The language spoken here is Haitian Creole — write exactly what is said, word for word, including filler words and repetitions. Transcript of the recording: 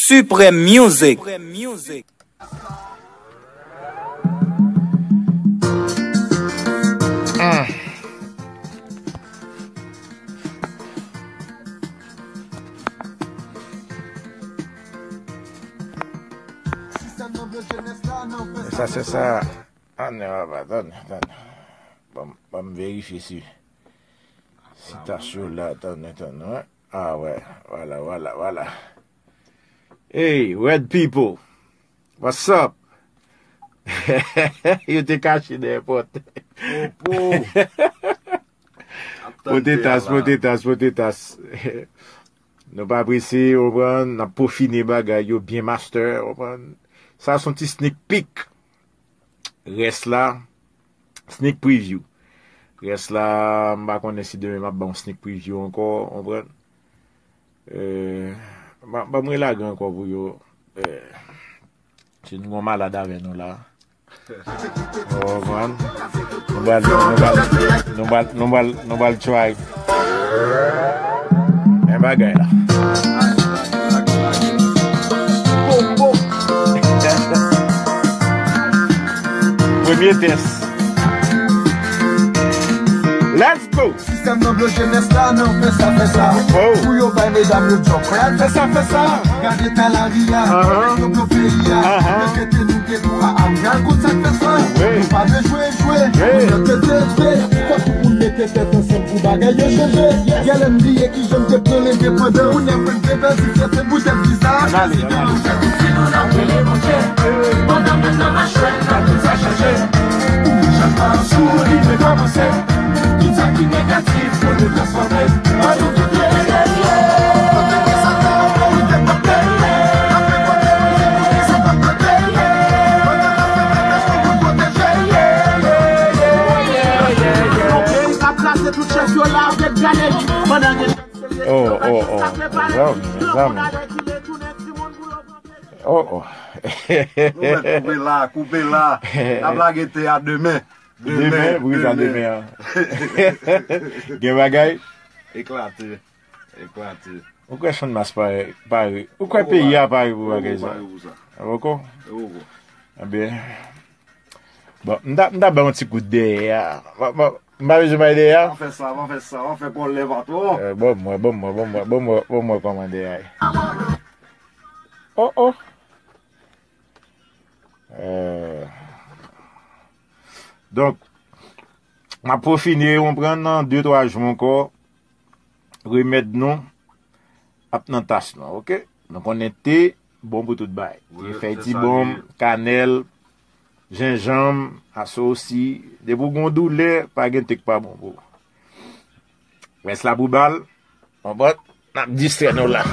Supreme Music. Sa se sa. Ann, ann, ann. Ban m verifye si, si tas yo la. Tann, tann, wi. Ah, wè. Vwala, vwala, vwala. Hey, red people. What's up? Yo te kache dèyè pòt. Pote tas, pote tas, pote tas. Nou pa prese, w konprann? N ap pofine bagay yo byen, master, w konprann? Sa se yon ti sneak peek. Rès la, sneak preview. Rès la, m pa konnen si demen m ap ba yon sneak preview ankò, w konprann? Euh, ban m relage ankò pou yo. Euh, si nou gon malad avè nou la. Ou konprann? Nou pral, nou pral, nou pral, nou pral, nou pral try. Men bagay la. Premye tès. Let's go! Sistèm nan bloke jenès la, men w fè sa, fè sa. Pou yo bay medam yo djòb. Fè sa, fè sa. Gade tan lari a, yo blo peyi a. Respete nou gen dwa a. Gad kout sa k fè sa. Nou pa vle jwe, jwe. Moun nan te dwe, dwe. Fòk tout moun mete tèt ansanm pou bagay yo chanje. Gèlè m bliye kijan m te pran lendepandan. Moun nan pran bebe, si se te boutèt viza. Ann ale, ann ale. Pandan menm nan machwè, nan tout sa chanje. Chanjman sou li dwe kòmanse. Tout sa ki negatif, fò nou transfòme. An nou tout rele. Oh, oh, oh. Mezanmi, mezanmi. Oh, oh. Nou mèt koupe la, koupe la. N ap lage tè a demen. Demen, demen, pou ki sa demen an? Gen bagay? Eklate. Eklate. Ou kwè Channmas pare, pare? Ou kwè peyi a pare pou bagay sa? Poko? Poko. Ebyen. Bon, m ta, m ta bay yon ti kout dèyè a. M pa bezwen bay dèyè a? Pa fè sa, pa fè sa, pa fè kòlè patwon. Bon, mwen, bon, mwen, bon, mwen, bon, mwen, bon, mwen kòman dèyè a ye. Oh, oh. Euh, donk, m ap pwofine, w konprann, nan de twa jou ankò, remèd nou ap nan tas nou, oke? Nou konnen te bon pou tout bagay. Te fèy ti bonm, kanèl, jenjanm, asosi. Depi w gen yon doulè, pa gen te k pa bon pou ou. Rès la pou bal. Konprann? N ap distrè nou la.